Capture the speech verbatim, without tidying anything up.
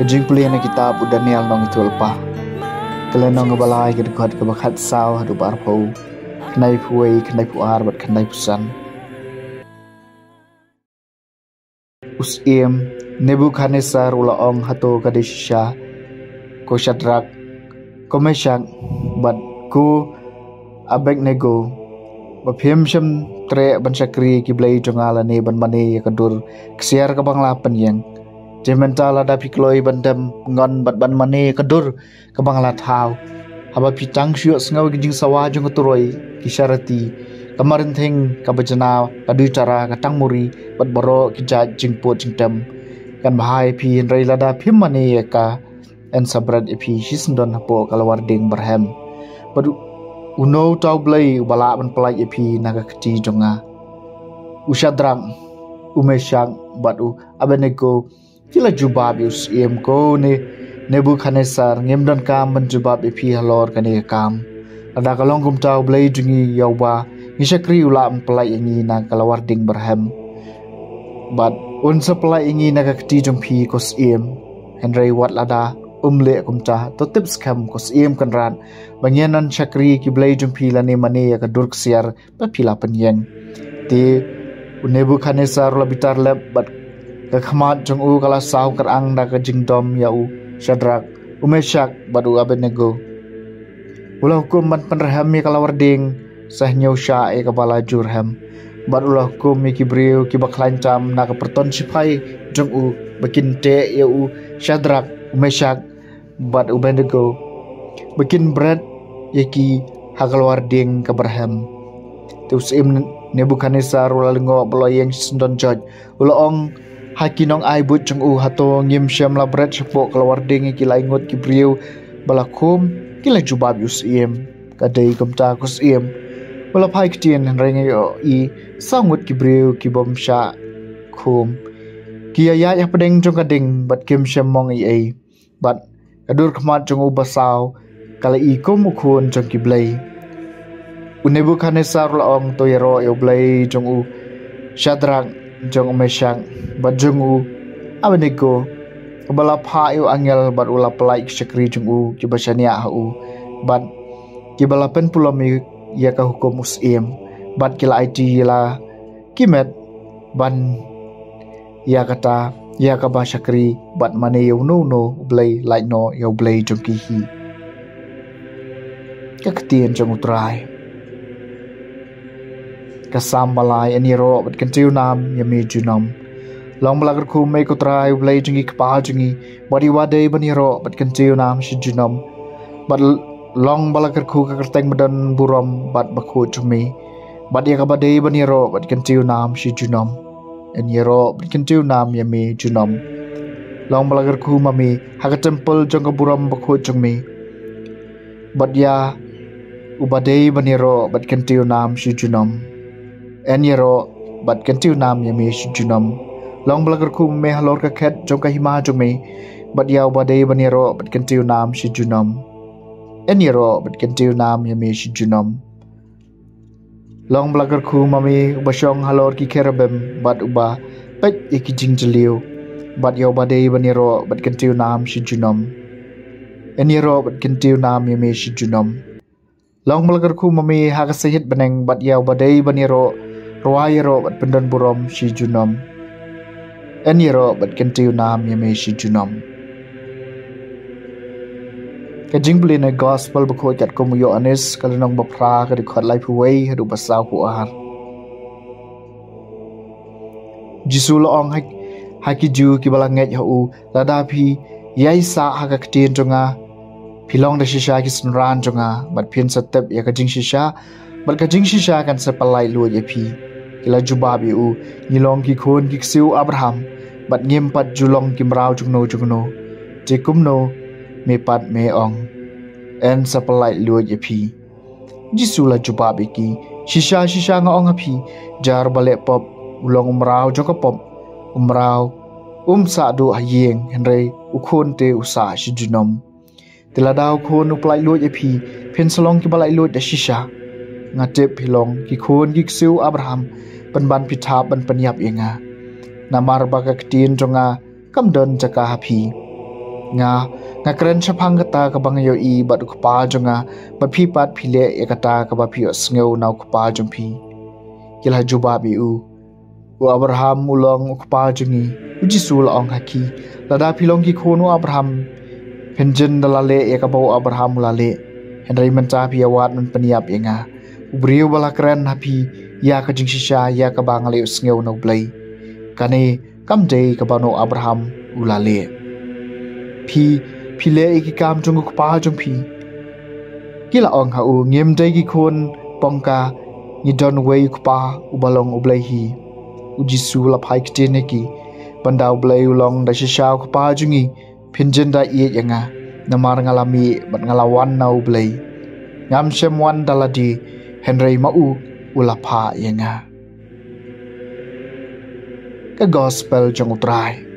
Jingpule na kitab u Daniel nong tul pa. Kale nong ba lai ka dkhot ka ba khat saw haduh ba arphew. Khnai phuwei, khnai phu ar, bad khnai phu san. U syiem Nebukhadnessar u la ong ha kato ka dei shisha, ko Shadrak, ko Meshak, bad ko Abednego, ba phim shym treh ban shakri ki blei jong nga lane ban mane ïa ka dur ksiar ka ba nga la pynïeng. Te mynta lada phi kloi ban dem ngon bad ban mane ïa ka dur ka ba nga la thaw. Haba phi tang shu ïohsngew ki jingsawa jong ka turoi, ki sharati, ka marinthing, ka bajna, ka duitara, ka tangmuri, bad baroh ki jait jingput jingtem, kan bha ïa phi, hynrei lada phim mane ïa ka, yn sa bret ïa phi shisyndon hapoh ka lawar dieng barhem. Bad u, uno uta u blei u ba lah ban pyllait ïa phi na ka kti jong nga? U Shadrak, u Meshak, bad u Abednego ki la jubab ïa u syiem, ko Ne-, Nebukhadnessar, ngim donkam ban jubab ïa phi halor kane ka kam. Lada ka long kumta, u Blei jong ngi ïa uba ngi shakri u lah ban pyllait ïa ngi na ka lawar dieng barhem, bad un sa pyllait ïa ngi na ka kti jong phi, ko syiem. Hynrei wat lada um leh kumta, to tip skhem, ko syiem Kynrad, ba ngin nang shakri ki blei jong phi lane mane ïa ka dur ksiar ba phi la pynïeng. Te u Nebukhadnessar u la bitar lep, bad ka khmat jong u ka la saw kyrang da ka jingdom ïa u Shadrak, u Meshak, bad u Abednego. U la hukum ban pynrhem ïa ka lawar dieng sa hynñiew shah ïa ka ba la ju rhem. Bad u la hukum ïa ki briew ki ba khlaiñ tam na ka pyrton shipai jong u ba kin teh ïa u Shadrak, u Meshak, bad u Abednego, ba kin bret ïa ki ha ka lawar dieng ka barhem. Te u syiem Nebukhadnessar u la lyngngoh bad u la ïeng shisyndon jot. U la ong ha ki nongai buit jong u, hato ngim shym la bret shapoh ka lawar dieng ïa ki lai ngut ki briew ba la khum? Ki la jubab ïa u syiem, ka dei kumta, ko syiem. U la phai ktien, hynrei nga ïohi saw ngut ki briew ki bym shah khum. Ki ïaid hapdeng jong ka dieng bad kim shym mong ei ei. Bad ka dur khmat jong u ba saw ka la i kum u khun jong ki blei. U Nebukhadnessar u la ong, to ïaroh ïa u Blei jong u Shadrak, jong u Meshak, bad jong u Abednego, u ba la phah ïa u angel bad u la pyllait ki shakri jong u ki ba shaniah ha u, bad ki ba la pynpulom ïa ka hukum u syiem, bad ki la aiti ïa la ki met ban ïa kata, ïa ka ba shakri bad mane ïa uno uno u blei, lait noh ïa u Blei jong ki hi. Ka ktien jong u Trai. Ka Salm ba lai. Yn ïaroh bad kyntiew nam ïa me junom. Long ba la kyrkhu me, ko Trai, u Blei jong ki kpa jong ngi, bad ïa uba dei ban ïaroh bad kyntiew nam shi junom. Bad l-, long ba la kyrkhu ka kyrteng ba don burom bad bakhuid jong me, bad ïa kaba dei ban ïaroh bad kyntiew nam shi junom. Yn ïaroh bad kyntiew nam ïa me junom. Long ba la kyrkhu ma me ha ka templ jong ka burom bakhuid jong me, bad ïa uba dei ban ïaroh bad kyntiew nam shi junom. Yn ïaroh bad kyntiew nam ïa me shi junom. Long ba la kyrkhu ma me halor ka khet jong ka hima jong me, bad ïa uba dei ban ïaroh bad kyntiew nam shi junom. Yn ïaroh bad kyntiew nam ïa me shi junom. Long ba la kyrkhu ma me uba shong halor ki cherubim bad uba peit ïa ki jingjylliew, bad ïa uba dei ban ïaroh bad kyntiew nam shi junom. Yn ïaroh bad kyntiew nam ïa me shi junom. Long ba la kyrkhu ma me ha ka sahit bneng, bad ïa uba dei ban ïaroh, rwai ïaroh bad pyndon burom shi junom. Yn ïaroh bad kyntiew nam ïa me shi junom. Ka jingpule na gospel bakhuid katkum u Ïoannis, ka lynnong ba phra, ka dkhot laiphew wei haduh ba sawphew ar. Jisu u la ong ha, ha ki Jiw ki ba la ngeit ha u, lada phi ïai sah ha ka ktien jong nga, phi long da shisha ki synran jong nga, bad phin sa tip ïa ka jingshisha, bad ka jingshisha kan sa pyllait luid ïa phi. Ki la jubab ïa u, ngi long ki khun ki ksiew u Abraham, bad ngim pat ju long ki mraw jongno jongno. Te kumno me pat me ong, yn sa pyllait luid ïa phi? Jisu u la jubab ïa ki, shisha shisha nga ong ha phi, jar ba leh pop u long u mraw jong ka pop. U mraw um sah duh ha ïing, hynrei u khun te u sah shi junom. Te lada u khun u pyllait luid ïa phi, phin sa long ki ba lait luid da shisha. Nga tip phi long ki khun ki ksiew u Abraham, pynban phi thap ban pynïap ïa nga, namar ba ka ktien jong nga kam don jaka ha phi. Nga, nga kren shaphang kata kaba nga ïohi bad u kpa jong nga, bad phi pat phi leh ïa kata kaba phi ïohsngew na u kpa jong phi. Ki la jubab ïa u, U Abraham u long u kpa jong ngi. U Jisu u la ong ha ki, lada phi long ki khun u Abraham, phin jin da la leh ïa kaba u Abraham u la leh. Hynrei mynta phi ïa wad ban pynïap ïa nga, u briew ba la kren ha phi ïa ka jingshisha ïa kaba nga la ïohsngew na U Blei. Kane kam dei kaba u Abraham u la leh. Phi, phi leh ïa ki kam jong u kpa jong phi. Ki la ong ha u, ngim dei ki khun pongka, ngi don uwei u kpa, uba long U Blei hi. U Jisu u la phai ktien ha ki, ban da U Blei u long da shisha u kpa jong ngi, phin jin da ïeit ïa nga, namar nga la mih bad nga la wan na U Blei. Ngam shym wan da lade, hynrei ma u u la phah ïa nga. Ka Gospel jong U Trai.